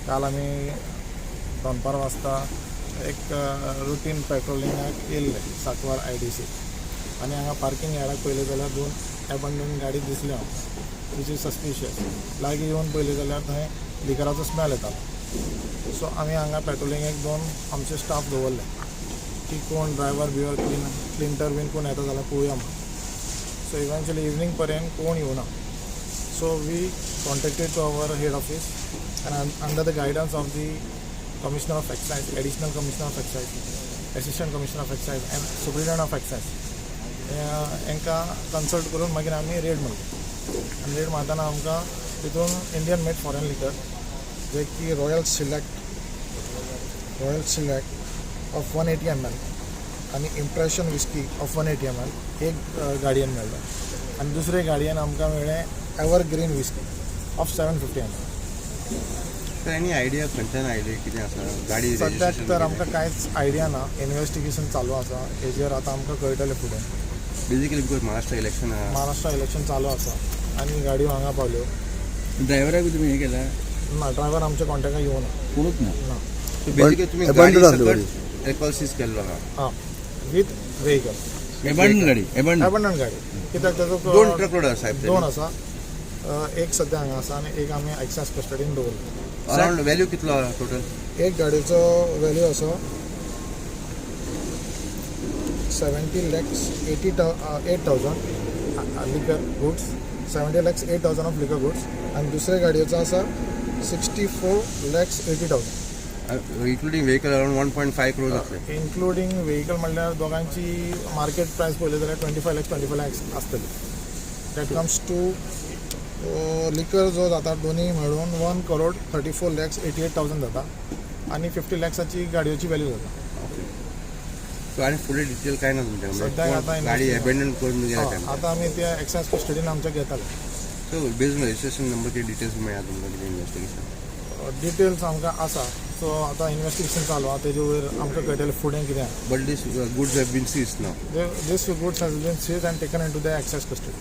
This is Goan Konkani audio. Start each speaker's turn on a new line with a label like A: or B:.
A: काल आमी दनपार वाजता एक रुटीन पेट्रोलिंगाक येयल्ले साकवार आयडीसी आनी हांगा पार्किंग यार्डाक पळयलें जाल्यार दोन एबंडन गाडी दिसल्यो आमकां, which is suspicious. लागीं येवन पळयलें जाल्यार थंय लिकराचो स्मेल येतालो. सो आमी हांगा पेट्रोलिंगेक दोन आमचे स्टाफ दवरले की कोण ड्रायवर बिवर क्लीन क्लिंटर बीन कोण येता जाल्यार पळोवया म्हणून. सो इवेंच्युअली इवनींग पर्यंत कोण येवना. So we contacted to our head office and under the guidance of the Commissioner of Excise, Additional Commissioner of Excise, Assistant Commissioner of Excise and Superintendent of Excise हांकां कन्सल्ट करून मागीर आमी रेड मारली. आनी रेड मारतना आमकां तितून इंडियन मेड फॉरेन लिकर जे की Royal Select of 180 ml आनी Impression whisky of 180 ml एक गाडयेन मेळ्ळो आनी दुसरे गाडयेन आमकां मेळ्ळें Evergreen whisky of 750 ml.
B: तर एनी आयडिया खंयच्यान आयले, कितें आसा गाडी?
A: सद्याक तर आमकां कांयच आयडिया ना. इन्वेस्टिगेशन चालू आसा हेजेर. आतां आमकां कळटलें फुडें.
B: बेसिकली because Maharashtra election आहा.
A: महाराष्ट्र इलेक्शन चालू आसा आनी गाडयो हांगा पावल्यो.
C: ड्रायव्हराक बी तुमी हें केला?
A: ना, ड्रायव्हर आमच्या कॉन्टेक्टाक येवना.
C: कोणूच ना?
A: ना.
B: बेसिकली तुमी
D: Abandoned
B: गाडी
D: आसली गाडी.
B: सकट अल्कोहोल सीज केल्लो आहा?
A: आं, विथ व्हेकल.
C: एबंडन गाडी, एबंडन.
A: एबंडन गाडी कित्याक ताजो
B: दोन ट्रक लोड आसा साहेब?
A: दोन आसा. एक सद्या हांगा आसा आनी एक आमी एक्सायज कस्टडीन दवरला.
B: अराउंड व्हॅल्यू कितलो आहा टोटल?
A: एक गाडयेचो व्हॅल्यू आसा 70,88,000 liquor goods, 70,08,000 of liquor goods आनी दुसरे गाडयेचो आसा 64,80,000.
B: Including vehicle around 1.5 crore जातले.
A: इन्क्लुडींग व्हेकल म्हणल्यार दोगांची मार्केट प्रायस पळयली जाल्यार 25 lakhs, 25 lakhs आसतली. That comes to liquor जो जाता दोन्ही मेळून 1 crore 34 lakhs 88 thousand जाता आनी 50 लॅक्साची गाडयेची व्हॅल्यू जाता.
B: ओके, सो आनी फुडें डिटेल काय ना तुमच्या?
A: सद्याक आतां
B: गाडी एबेंडन करून गेल्या
A: हय,
B: काय?
A: आतां आमी त्या एक्सायज कस्टडीन आमच्या घेताले.
B: सो बेस्ड रजिस्ट्रेशन नंबरचे डिटेल्स मेळ्ळा तुमकां कितें इन्वेस्टिगेशन?
A: डिटेल्स आमकां आसा. सो आतां इन्वेस्टिगेशन चालू आहा, तेजे वयर आमकां कळटलें फुडें कितें आहा.
B: But this goods have been seized now?
A: This goods has been seized and taken into the excise custody.